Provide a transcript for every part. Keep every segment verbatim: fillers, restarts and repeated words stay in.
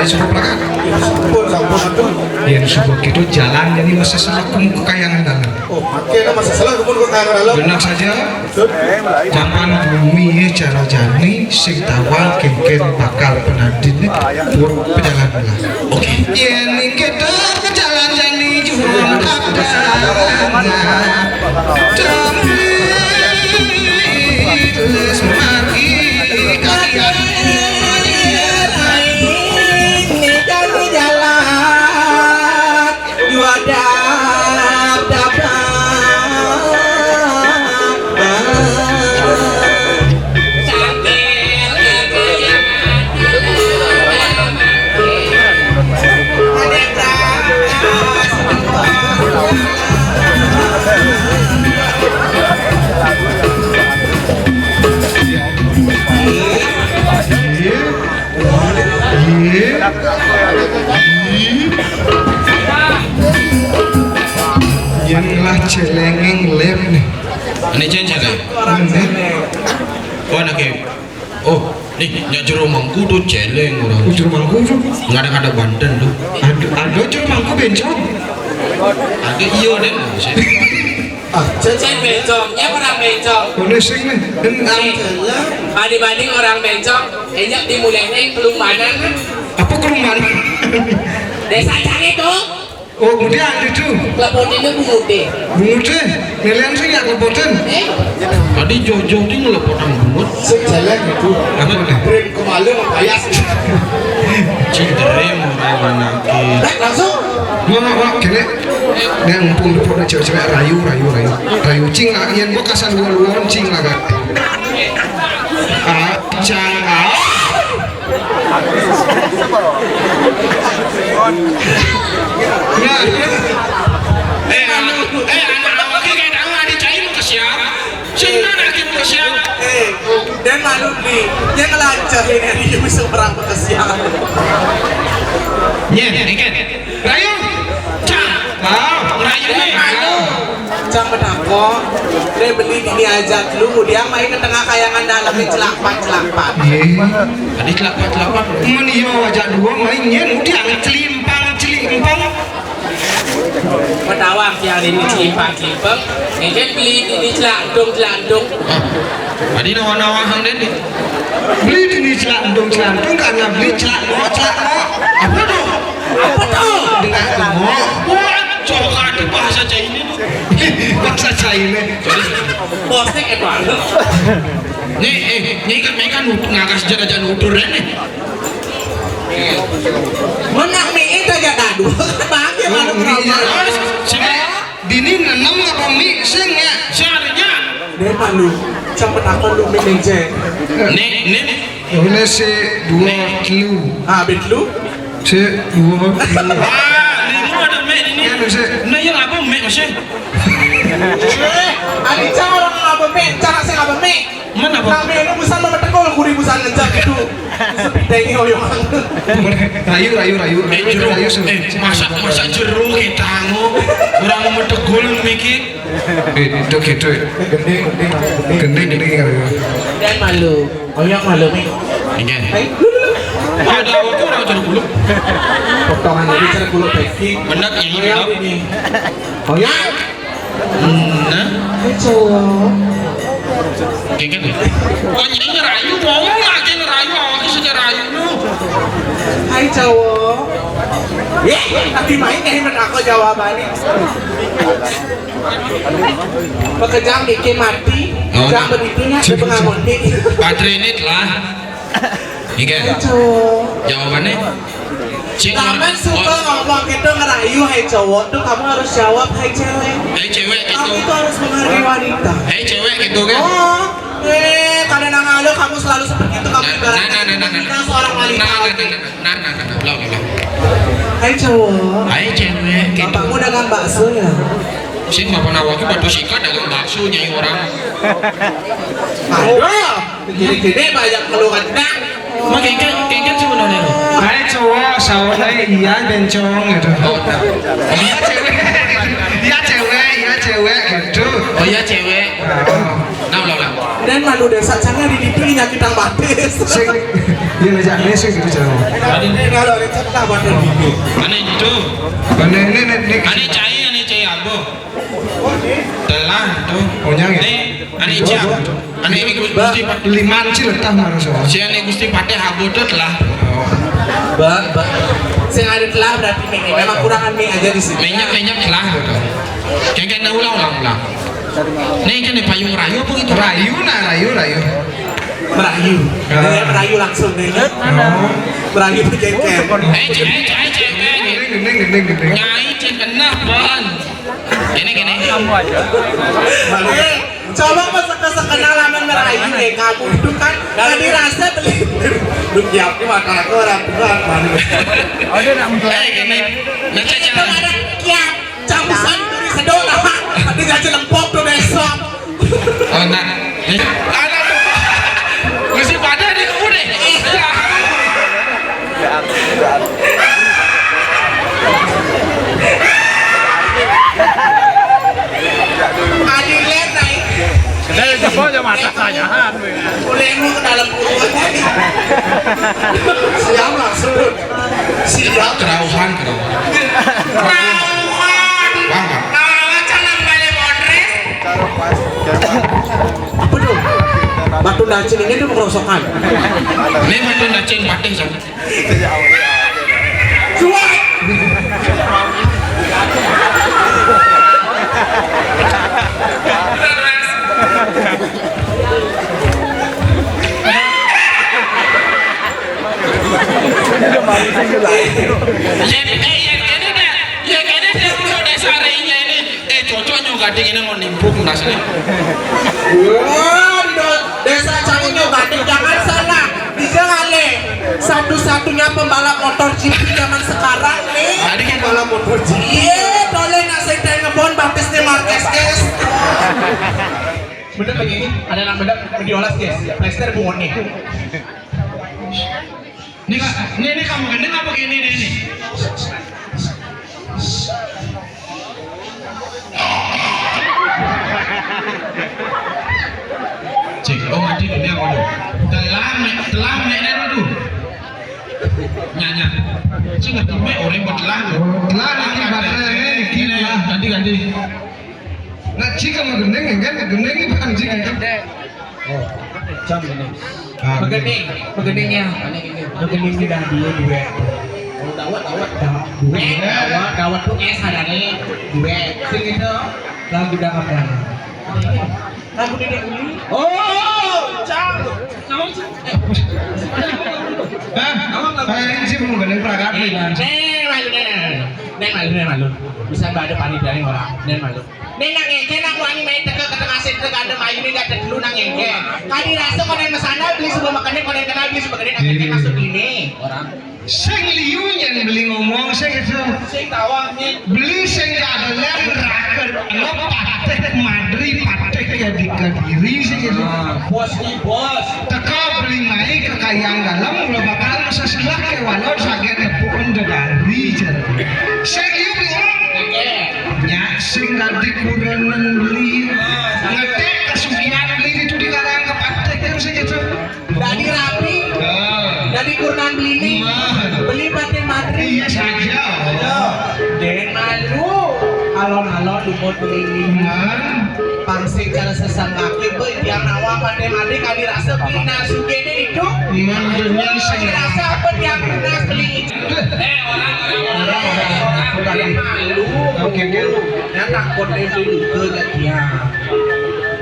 Suruh berangkat. Sampun, sampun, aduh. Yén suba kéto jalan jani masih salah kemu kekayangan dalam. Oh, maké masih salah kemu kekayangan dalam. Benar saja. Kapan bumi cara jani sing tawang kénkén bakal penadin pur pejalan lah. Oké. Yén kita ke jalan jani juang kapdangan. Tapi les mari kalian. Ini jalan. Dua dap dap dap. Yén lah céléngé lem nih. Ini céncéng. Ini. Oh, anak. Oh, nih, nyak jero mangku tuh céléng orang. Oh, jero mangku tuh. Nggak ada, nggak ada Banten tuh. Aduh, aduh, jero mangku bencong. Ada iya deh. Ah, cécéng bencong, ya orang bencong. Boleh sing nih. Dendam. Dibanding orang bencong, enyak dimulainya kelumbanan. Apa kelumbanan? Desa Cang itu. Oh, kemudian itu. Kelepotin itu bunguté. Bunguté, nilaian sing ya kelepotin. Eh? Tadi jojo di ngelepotan bungut. Sing jalan itu. Apa nih? Brem kemalu sama payas. Cing, brem orang lagi. Eh, langsung. Mau, mau, mau, gini. Nek mumpung di pondok cewek-cewek rayu, rayu, rayu. Rayu cing lah, yén kok kasan luar-luar cing lah, Kak. Ah, cang, ah. Nah, eh, anak, eh, anak awake kayak tahu ada cai mau ke siapa? Sing mana kita mau ke siapa? Eh, dan malu nih, yang lancar ini hari ini seorang mau ke siapa? Nyeh, ikan. Rayu. Cang. Wow, rayu nih. Cang bedako. Dia beli di ajat lu, dia main ke tengah kayangan dalam nih, celapat-celapat. Iya. Tadi celapat-celapat. Men iya ajat dua main nyén, dia celimpang-celimpang. Petawang yang ini celimpang-celimpang. Ini beli di celandung-celandung. Ah, tadi nawa-nawa hang deh nih. Beli di celandung-celandung karena beli celak-celak. Apa tuh? Apa tuh? Dengar tuh. Wah, coba ada bahasa Cina tuh. Bahasa Cina. Postek ya, Pak. Nih, eh, nih kan mereka ngagas jalan-jalan udur nih. Menang nih, itu aja tadu. Bangke malu. Sini. Dini nenem apa mi sing ya? Sing ada nya. Dia malu. Siapa takon lu mi nih, Cek? Nih, nih. Ini si dua telu. Ah, bet lu? Si dua telu. Ah, di rumah ada mi ini. Nah, yang apa mi masih? Eh, ada cara orang apa mi? Cara saya apa mi? Mana, Bang? Kami ini busan memetekul, kuri busan ngejak itu. Sepidengi oyongan. Rayu, rayu, rayu. Eh, jero. Rayu, eh, masak, masak jero kita ngo. Orang memetekul miki. Eh, itu gitu. Gending, gending, gending. Gending, gending, gending. Dan malu. Oyong malu mi. Iya. Ada waktu orang jeruk bulu. Potongan ini jeruk bulu packing. Benar ini. Oyong ini. Oyong. Nah. Hai cowok. Kayak gitu. Kok nyanyi ngerayu, ngomong lagi ngerayu, awalnya sudah rayu lu. Hai cowok. Eh, tapi main kayak menako jawabannya. Pekerjaan bikin mati, oh, jangan nah. Begitunya, sudah, pengamun. Baterai ini telah. Iya. Jawabannya? Cik, lamun suka ngomong gitu ngerayu, hai cowok tuh kamu harus jawab hai cewek. Hai cewek gitu. Kamu itu harus menghargai wanita. Hai cewek gitu kan? Oh, eh, kadang nang lo kamu selalu seperti itu, kamu ibaratkan seorang wanita. Nah, nah, nah, nah, nah, nah, nah, nah, nah, nah. Hai cowok. Hai cewek gitu. Bapakmu dagang bakso ya? Sing bapak nawaki batu sika dagang bakso nyai orang. Aduh. Gini-gini banyak keluhan. Nah. Mah kengken, kengken sebenarnya lo. Hai cowok, saone iya bencong gitu. Oh, nah. Iya cewek. Iya cewek, iya cewek gitu. Oh iya cewek. Nah, ulang, ulang. Dan malu désa cangnya di ditu nyakitang batis. Sing, ya ngajak nih sing gitu cara. Ane itu. Ane ini, ini, ini. Ane cai, ane cai abu. Telah itu. Oh, nyang ya? Ane, ane cai abu. Ane ini Gusti Patih. Lima cil tah marasa. Si ane Gusti Patih abu tuh telah. Ba, ba. Sing ada telah berarti mie. Memang kurangan mie aja di sini. Minyak, minyak telah gitu. Kayak ulang, ulang, ulang. Nih kan nih payung rayu apa gitu? Rayu nah, rayu, rayu. Merayu. Nah. Dia merayu langsung deh. Oh. Merayu tuh jengkel. Eh, cek, eh, cek, eh, cek, eh. Gending, gending, gending, gending. Nyai cek kena ban. Gini, gini. Kamu aja. Eh, coba pas ke sekena lamun merayu deh kamu itu kan. Tadi rasa beli. Lu siap nih makan aku orang tua mana? Oh, dia nak muncul. Eh, gini. Nah, cek, cek. Itu ada kiat. Cabusan duri sedok lah. Ada jajan lempok tuh besok. Oh, nah. Eh, ada tuh. Mesti pada di kebun deh. Adilet naik. Kedai jebol ya mata sayahan. Mulai ke dalam kurungan. Siap langsung. Siap. Kerauhan, kerauhan. Kerauhan. Wah, Pak. Kerauhan, jangan balik modres. Apa tuh? Batu dacin ini tuh kerosokan. Ini batu dacin patih, Cang. Suai. Yen, eh, yen kene dah, yen kene dah dulu desa renya ini. Eh, cocok juga ding ini mau nimpuk nasnya. Wah, di do-, desa Cangin juga ding, jangan salah. Bisa kali satu-satunya pembalap motor G P zaman sekarang nih. Ada kan pembalap motor G P? Iya, toleh nak saya ngebon baptis nih Marquez, guys. Bener begini, ada nang bener diolas, guys. Plester bungoné. Ini, Kak, ini, ini kamu gendeng apa gini nih, nih? Cek, oh, mati dunia kono. Telah, mek, telah, mek, nek, aduh. Nyanyi. Cek, ngerti, mek, orang buat telah, tuh. Telah, nanti, baterai, ini, ini, ganti, ganti. Nah, jika menggending, kan? Gending ini bukan jika, kan? Oh, jam ini. Ah, begending, begendingnya. Begending ini dah dua, dua. Oh, dawet, dawet. Dawet, dua. Eh, dawet, dawet tuh es ada nih. Dua. Sing itu lagu dah apa? Lagu Nenek Uli. Oh, jam. Hah? Apa? Eh, ini sih mau gending prakat nih, Bang. Nih, malu, nih, nih. Nih, malu, nih, malu. Bisa nggak ada panitia orang? Nih, malu. Nih, nang ngengke, nang wani main teke ke tengah sini, teke ada mayu nih, nggak ada dulu nang ngengke. Kadi rasa konen mesana, beli sebuah makannya, konen kenal, beli sebuah gede, nang ngengke masuk ini. Orang. Sing liu nyen beli ngomong, sing itu. Sing tawang nih. Beli sing ada lem raker, lo pateh madri, pateh ya di Kediri, sing itu. Ah, bos nih, bos. Teka beli mai ke kayang dalam, lo bakal seselah ke walau saget nepukan dedari, jar. Sing liu beli orang. Oke. Nya sing dadi kurenan beli. Ngetek kesugihan beli itu di karang kepateh kan segitu. Dadi rapi. Ah. Dadi kurenan beli ini. Nah. Beli pateh matri. Iya saja. Den malu. Alon-alon lumut beli ini. Nah. Pangsik cara sesanggaki, boy, tiang nawa pateh matri kadi rasa beli nasu gede itu. Iman dunia. Kadi rasa apa tiang lunas beli itu? Eh, orang, orang, orang, orang, orang, orang, malu. Oke, oke. Ya, takut dia beli juga gak dia.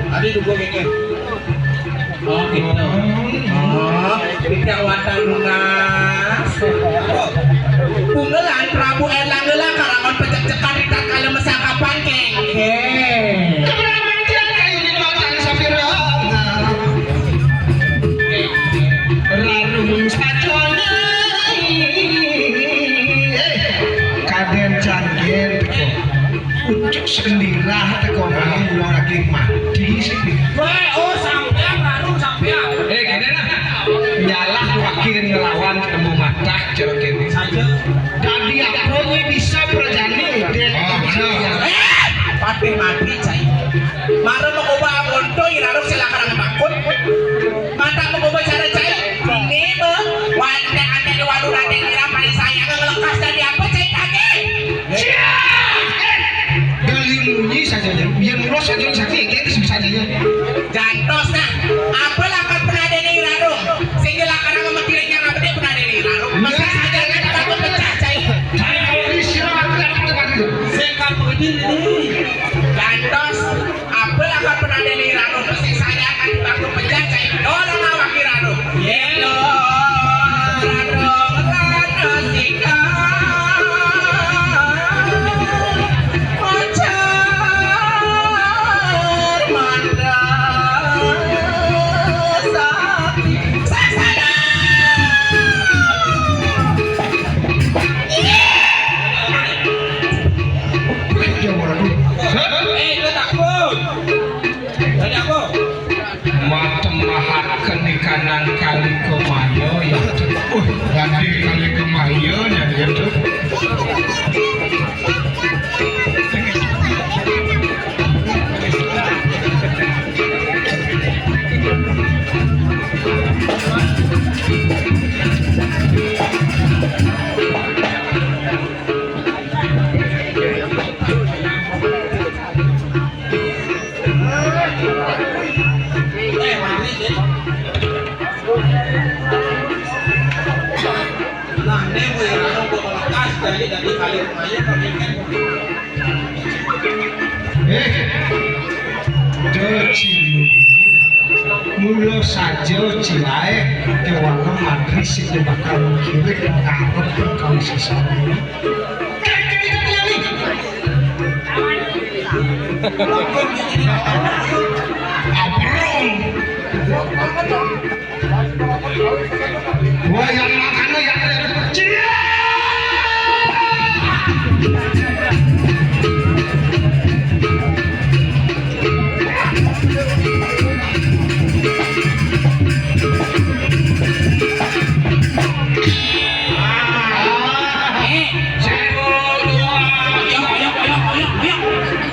Tadi juga kayak gitu. Oh, gitu. Oh, tiang watan lunas. Punggelan Prabu Erlangga lah karangon pecek-cekan di tatkala mesakapan, kengke. Keberamajan kayu di matan sapira. Rarung sacone. Eh, kaden canggih. Ucuk sendirah teko mani ulo lagi mati sih. Wah, oh, sampean, anu, sampean. Eh, gini nah. Nyalah wakil ngelawan temu matah, cara gini. Saja. Dadi apa ini bisa berjani? Oh, bener. Eh, patih mati, cai. Mara mau coba monto, iraruk silakan takut. Mahaken ikanang kali kemaya ya. Uh, gandé kali kemaya ya, ya. Eh, Doci. Mula saja cilaé kéwana matri sing bakal ngiring ngarep kang sesami. Kayak itu nyali. Abrung. Wah, yang makannya yang ada. Cilaé.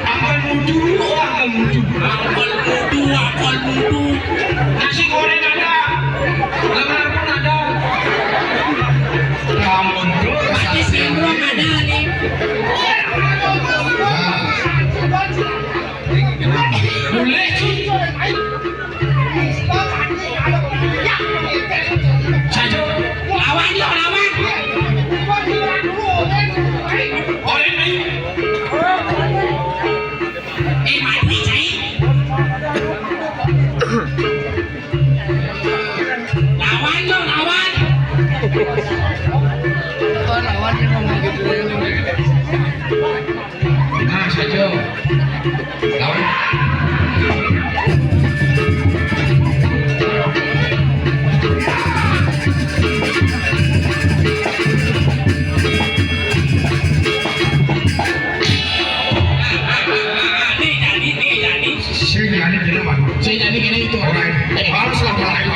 Angkol mudu, oh, angkol mudu. Angkol mudu, angkol mudu. Nasi goreng ada. Lemar pun ada. Kamu tuh. Mati sindrom ada nih. Boleh, Ci. Saja. Lawan yo, lawan. Oleh, ayo. Eh, mati, Cai. Lawan yo, lawan. Kok lawan dia ngomong gitu ya? Nah, saja. Lawan. Sing nyanyi kene, Mas. Sing nyanyi kene itu. Ora. Eh, harus lah mulai.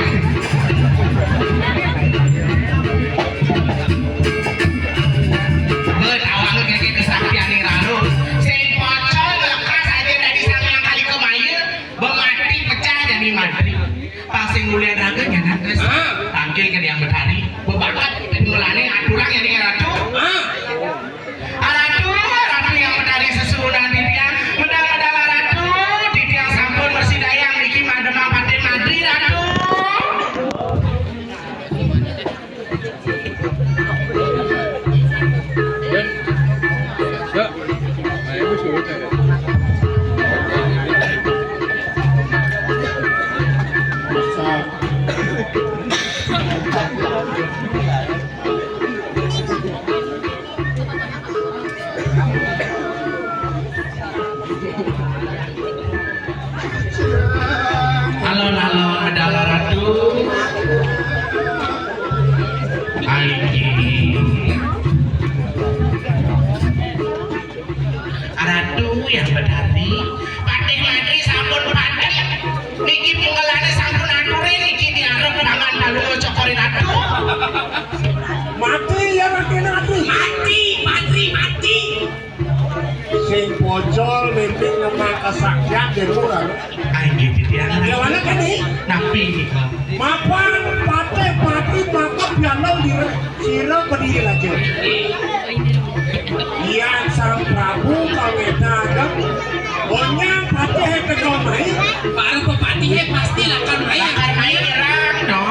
Wes, awakmu kene kesaktiane rano. Sing pocol lekas aja dari sangang kali kemaya, bemati pecah jadi matri. Pas sing mulia raga nyanak, Mas. Ah. Tangkil ke yang betari. Bebakat penulane aturang yang ratu. Ah. Ratu, ratu yang medal susunan titiang, medal-medal ratu, titiang sampun mersidayang niki mademang paten madri, ratu. Alon-alon medal ratu. Aiki. Ratu yang betari. Patih Madri sampun patih. Niki punggelane sampun ature niki diarep pangan dalu cokori ratu. Mati ya, mati, mati. Mati, mati, mati. Sing pocol mimpi ngemak kesaktian di luar. Ayo, titiang. Ya, mana kan nih? Napi nih, Kak? Mapan pate pati maka piano di sira berdiri lagi. Yang Sang Prabu kaweta ageng, onyang pati teko mai. Para pepati pasti lakar mai. Lakar mai, irang, no.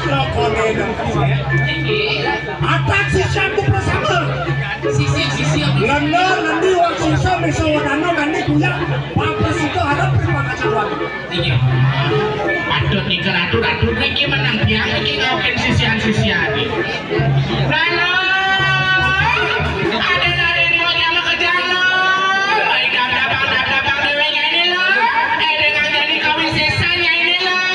Lo kone dong. Atak sisianku bersama. Sisi, sisi. Lenda, lendi, wak sisa, misa, wadana, mandi, kuya. Papa sito harap terima kasih. Iya. Patut nih, ratu-ratu niki menang tiang niki ngaukin sisian-sisian. Lalu, ada-ada mau nyama ke jalan. Baik dap-dapang, dap-dapang dewenya ini loh. Eh, dengan jadi kawin sisanya ini loh.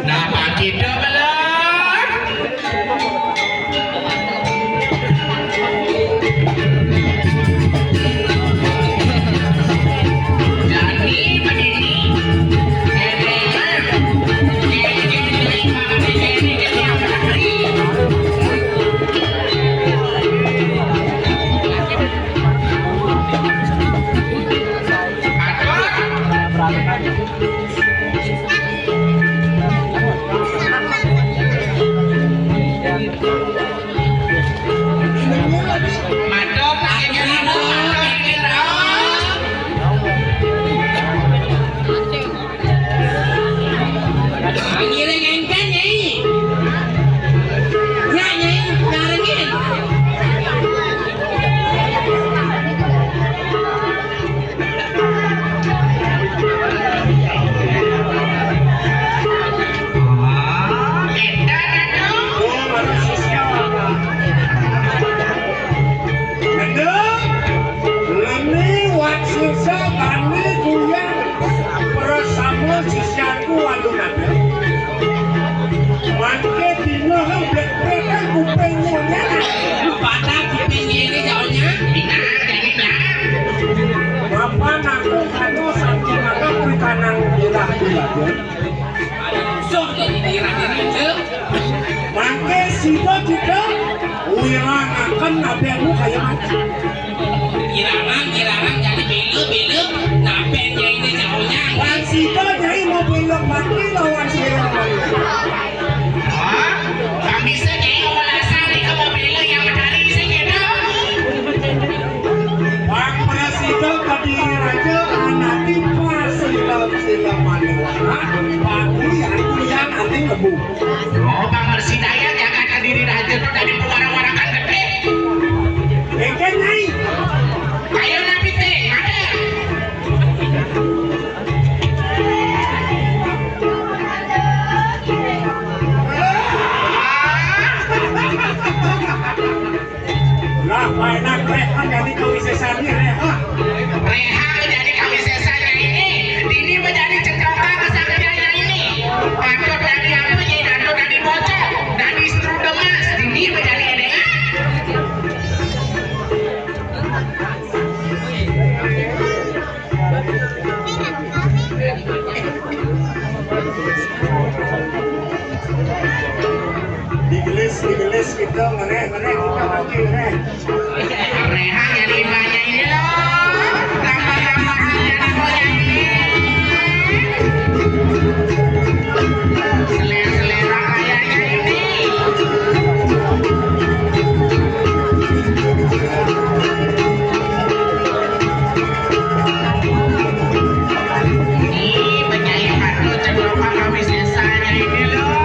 Nah, Pak Kido belum. Sok jadi diraja-raja. Mangke sida kita wirangaken nabenmu kaya mati. Irarang, irarang, jadi bela, bela, naben nyaine jauhnya. Wan sida nyai mau bela mati lawan sira. Hah? Gak bisa, Nyai, olasan nika mau bela yang medari sing gitu. Wang prasida Kediri Raja anati prasida sila maniwara, pati yang yang ati lebu. Oh, Bang Persidaya jagat Kediri Raja tuh dari pewarak-warakan gede. Engke, Nyai. Ayo, Nabi, teh, ada. Lah, mainan rehan jadi kawisesan nih, rehan. Rehan jadi kawisesan ini, ini menjadi cetokan kesaktiannya ini. Patut dari apa, Nyai? Patut dari bocah, dari strudemas, ini menjadi edengan. Digelis, digelis kita ngereh, ngereh kita mati ngereh. Rehan yang limanya ini loh. Tambah-tambahan yang punya ini. Selera-selera kayaknya ini. Ini penyanyi patut cedok kami sesanya ini loh.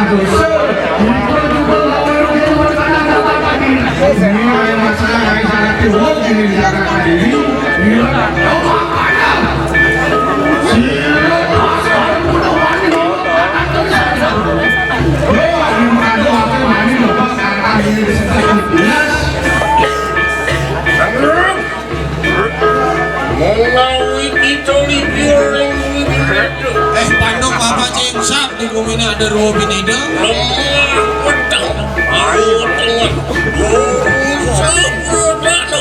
Dosa, kita juga nggak perlu kita berkata-kata lagi. Ini yang masalah yang sangat jauh, ini di Jakarta ini. Iya, coba pada. Sila pasal udah wani, anak tuh sadar. Wah, ini mengadu apa, wani, coba, karena ini di situ. Jelas. Menawi kita liburan. Eh, panduk apa, Cing? Sap, di gumine ada Rwa Pinida. Lemah peteng. Ayo, tengen. Burung seprodano.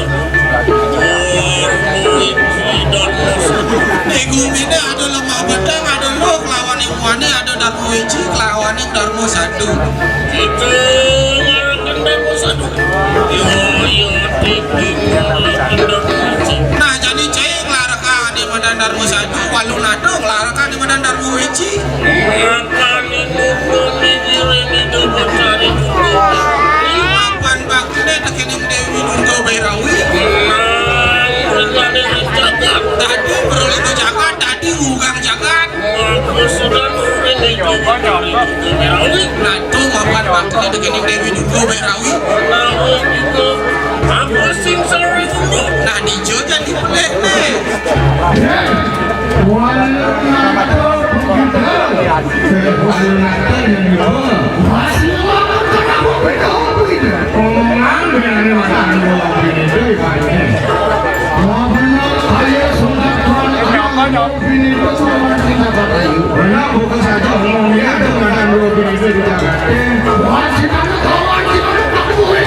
Burung isi dan musuh. Di gumine ada Lemah Peteng, ada Luh kelawan Iwani, ada Darma Wiji kelawan Darma Sadu. Kita ngarepin Darma Sadu. Yo, yo, tinggi ngarepin Darma Sadu. Nah, jadi cai nglareka di Madan Darma Sadu, walu nado nglareka di Madan Darma Wiji. Makane nurun di diri di Darma Sari. Mapan baktine tekening Dewi Durga Bairawi. Menang, menang, jagat. Tadi beroleh jagat, tadi ugang jagat. Aku sudah ini juga. Nah, itu mapan baktine tekening Dewi Durga Bairawi. Nah, itu. Aku sing sore dulu. Nah, dijo jadi peleh, nih. Walau nata, walau nata yang dibawa. Masih lama kenapa beda opini? Orang berani makan dua opini itu, Pak. Mau benar, ayo, sudah, Tuhan, ayo. Benar, bukan saja ngomong ya, ada makan dua opini itu di Jakarta. Wajib ada kawan, kita ada bukan.